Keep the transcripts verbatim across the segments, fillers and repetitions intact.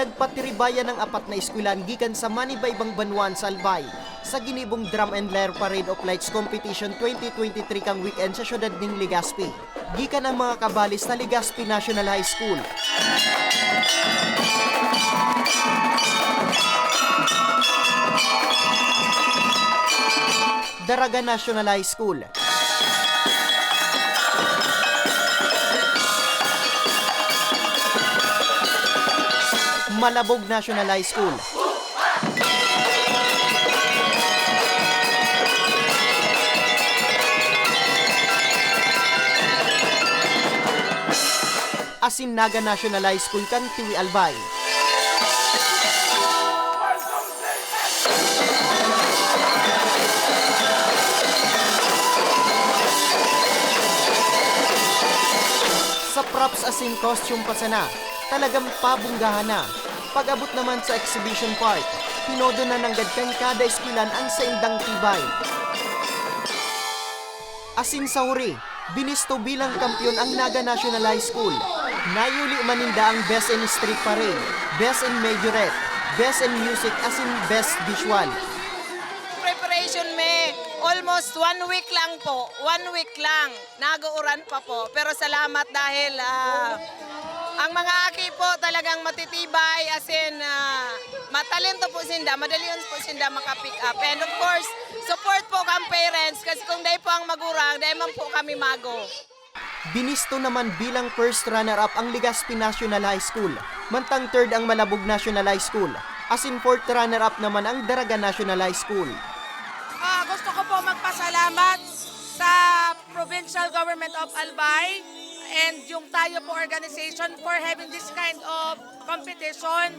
Nagpatiribayan ang apat na eskwelahan gikan sa manibaybang banwaan sa Albay sa ginibong Drum and Lyre Parade of Lights Competition twenty twenty-three kan weekend sa siyudad nin Legazpi. Gikan ang mga kabali sa Legazpi National High School, Daraga National High School, Malabog National High School, asin Naga National High School kan Tiwi, Albay. Sa props asin costume pa sana, talagang pabonggahan na. Pag-abot naman sa exhibition part, tinodo na nanggad kan kada eskwelahan ang saindang tibay. Asin sa huri, binisto bilang kampiyon ang Naga National High School. Nayuli man ninda ang Best in Street Parade, Best in Majorette, Best in Music asin Best Visual. Preparation me, almost one week lang po. One week lang. Nag-uuran pa po. Pero salamat dahil, ah, ang mga aki po talagang matitibay, as in, ah, matalento po sinda, madalion po sinda maka-pick up. And of course, support po kang parents, kasi kung dai po ang magurang, dai man po kami mago. Binisto naman bilang first runner-up ang Legazpi National High School, mantang third ang Malabog National High School, asin fourth runner-up naman ang Daraga National High School. Ah, gusto ko po magpasalamat sa Provincial Government of Albay and yung Tayo Po Organization for having this kind of competition.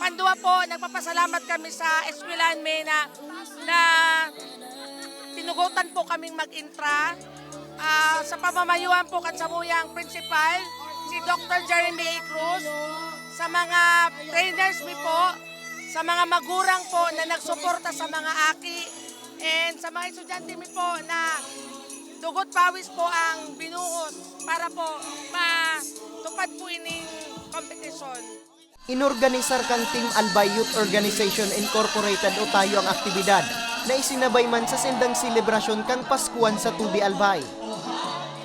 Pandua po, nagpapasalamat kami sa eskwelahan mi na, na tinugutan po kaming mag-intra. Ah, sa pamamayuhan po kan samuyang principal, si Doctor Jeremy A. Cruz, sa mga trainers mi po, sa mga magurang po na nagsuporta sa mga aki, and sa mga estudyante mi po na dugot pawis po ang binuhos para po matupad po ining kompetisyon. Inorganisar kan Team Albay Youth Organization Incorporated o Tayo ang aktibidad na isinabay man sa sindang selebrasyon kan Paskuhan sa Tubi, Albay.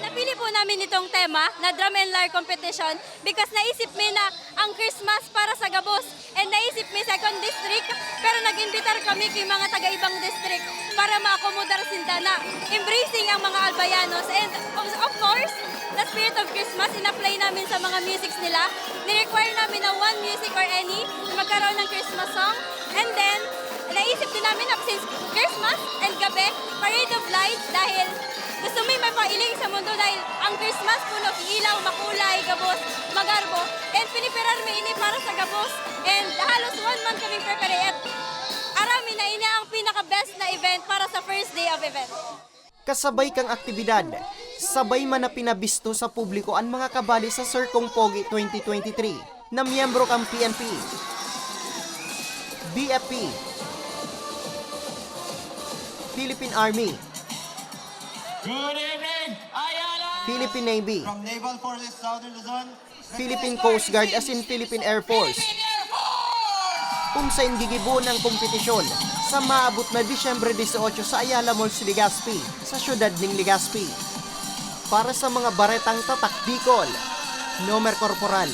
Napili po namin itong tema na Drum and Lyre Competition because naisip mi na ang Christmas para sa gabos, and naisip mi second district, pero nag-imbitar kami kay mga taga-ibang district para maakomodar sinda na embracing ang mga Albayanos. And of, of course, the spirit of Christmas, in-apply namin sa mga musics nila. Ni-require namin na one music or any na magkaroon ng Christmas song. And then, naisip din namin na since Christmas and gabi, Parade of Lights, dahil gusto mi mapailing sa mundo dahil ang Christmas puno ki ilaw, makulay, gabos, magarbo. And pinipirar mi ini para sa gabos. And halos one month kaming prepare. At aram mi na ini ang pinaka-best na event para sa first day of event. Kasabay kang aktibidad, sabay man na pinabisto sa publiko an mga kabali sa Circong Pogi twenty twenty-three na miyembro kan P N P, B F P, Philippine Army, Good evening, Ayala! Philippine Navy, From Naval Forces Southern Luzon, Philippine Coast Guard asin Philippine Air Force, kung sain gigibohon ang kompetisyon sa maabot na Disyembre dieciocho sa Ayala Mall, Legazpi, sa siyudad nin Legazpi. Para sa mga baretang Tatak Bicol, Nomer Corporal.